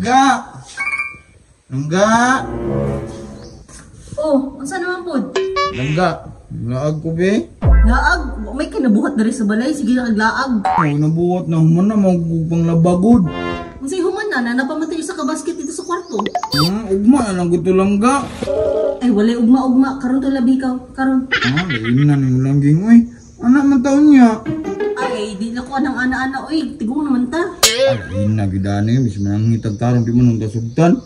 Langga! Langga! Oh, unsa naman pod? Langga! Laag ko be. Laag, wa may kinabuhat diri sa balay, sige lang laag. Oh, nabuhat na human na magugpang labagod. Unsay human na, na napamatay isa ka basket dito sa kwarto. Ugma na lang ko to, langga. Ay, walay ugma-ugma, karon to labi ka, karon. Ah, lain na nang langging oy. Anak man taon niya. Ay, di na ko anang ana-ana oy, tigong naman ta. Ay, lain na gidani, bis manangitag tarong di mo nang tasugtan.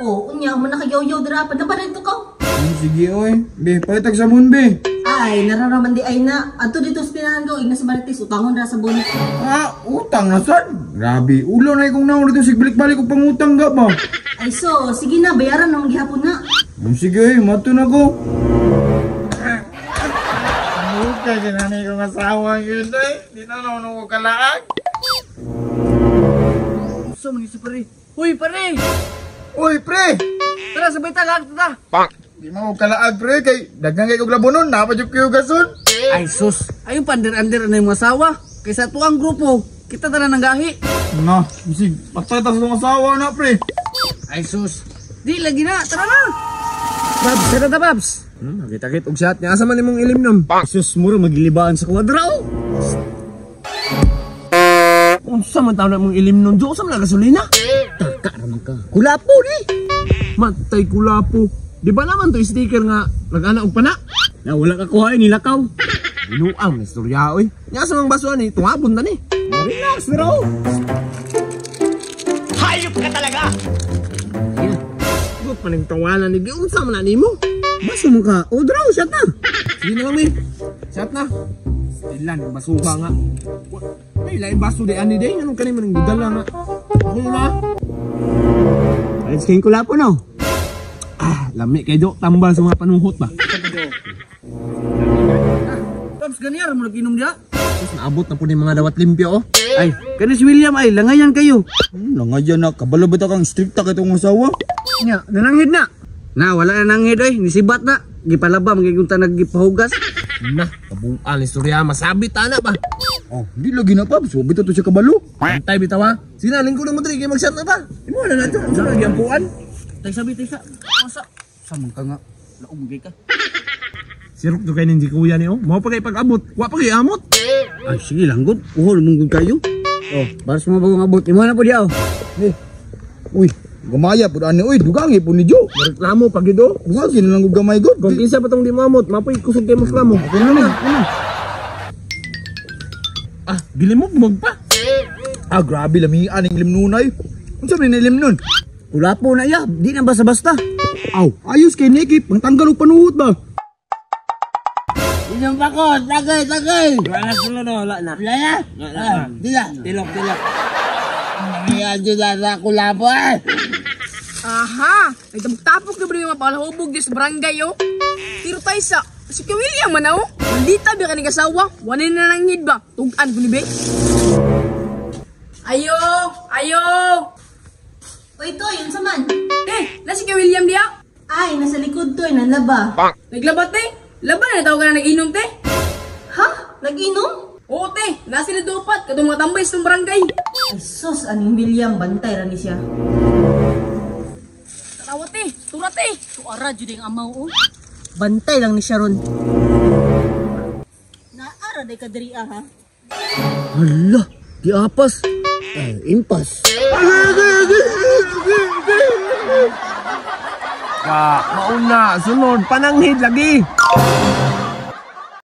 Oh, unya man nakagyaw-yaw dira pa, napadadto ka. Sige oy. Be, palitag sabon be. Ay, nararaman di ay na. Adto dito sa tinahan ko, igna sa Marites, utangon ra sa bonit. Ah, utang na sad. Grabe, ulo na ikong naon dito sig balik-balik og pangutang ga ba. Ay so, sige na, bayaran na maghihapon na. Sige oy, mato na ko. Muka ginani kong asawa yun eh. Di na naman ko kalaag. Unsa man ni si pare? Uy, pare! Uy, pre! Tara, sabay ta, laag ta. Di mo ko kalaag, pre, kay daghan kay kog labonon, napa jud kayo gason. Ay sus, ayun pander-ander na yung asawa. Kaysa tuang grupo, kita tara nang gahi. Na, sig, patay ta sa itong asawa na, pre. Ay sus, di lagi na, tara na. Babs, tara ta, Babs. Kita-kit og shot niya. Asa man imong ilim nom? Sus, mura magilibaan sa kwadra oh. Unsa man taon na imong ilim nom? Unsa man na gasolina? Taka raman ka. Kulapo ni. Matay kulapo. Di ba naman to sticker nga nag-ana og pana? Na wala ka kuha nilakaw. Binuang na istorya oy. Nya sa mga baso ani, tungabon ta ni. Relax bro. Hayop ka talaga. Gut paning tawanan ni giunsa man na nimo? Baso mo ka. O draw shot na. Sige na lang ni. Shot na. Stilan basuha nga. Ay lain baso di ani day nganong kani man gudala nga. Ako na. Let's kayo kulapo no. Ah, lami kay do tambal sa mga panuhot ba. Babs, ganyan mo nag-inom diya. Sus, naabot na po ni mga dawat limpyo oh. Ay, kani si William ay langayan kayo. Langayan na, kabalo ba ta kang stricta kay itong asawa? Nya, nananghid na. Na, wala na nanghid oy, nisibat na. Gipalaba magigunta naggipahugas. Na, kabuan istorya masabit ana ba. Oh, di lagi na, Pabs. Sobit to siya kabalo. Antay bitaw ha. Sina lingkod mo diri kay mag-shot na ba. Imo na nato unsa lagi ang puan. Tay sabi tay sa. Masa? Sa man ka nga. Laom gay ka. Sirok to kay nin si kuya ni oh. Mao pa kay pag-abot, wa pa kay amot. Ay sige lang gud. Uhol mong gud kayo. Oh, para sa mga bagong abot. Imo na po diaw. Eh. Uy, gamaya po ani uy, dugangi po ni Joe. Reklamo pag gido. Dugangi na lang og gamay god. Kung kinsa pa tong di moamot, mapoy kusog kay reklamo. Ako na lang, ako na. Ah, gilimog mog pa. Ah, grabe lamian ang limnunay. Unsa man ni limnon? Kulapo na ya. Di na basta-basta. Aw, ayos kay Nikki, pangtanggal og panuhot ba? Inyong bakod, tagay, tagay. Wala sila na, wala na. Wala na? Wala na. Di na. Tilok, tilok. Nangyayaan na sa kulapo eh. Aha! May tabok-tapok na ba yung mga palahubog di sa barangay, oh? Tiro tayo sa... Si Kuya William man, oh! Maldita ba ka ni kasawa? Wala na nanghid ba? Tugan ko ni be. Ayo! Ayo! Oy, Toy, unsa man? Eh, na si Kuya William diya? Ay, nasa likod Toy, nanlaba. Naglabat, te! Laban na tawag ka na nag-inom, te! Ha? Nag-inom? Oo, te! Nasa sila dupat, katong mga tambay sa barangay. Ay sus, aning William, bantay ra ni siya. Tarawa, te! Tura, te! Tuara jud ang amaw oh. Bantay lang ni siya ron. Naara day ka diri ah, ha. Hala, di apas. Ay, impas. Ka, mauna, sunod, pananghid lagi.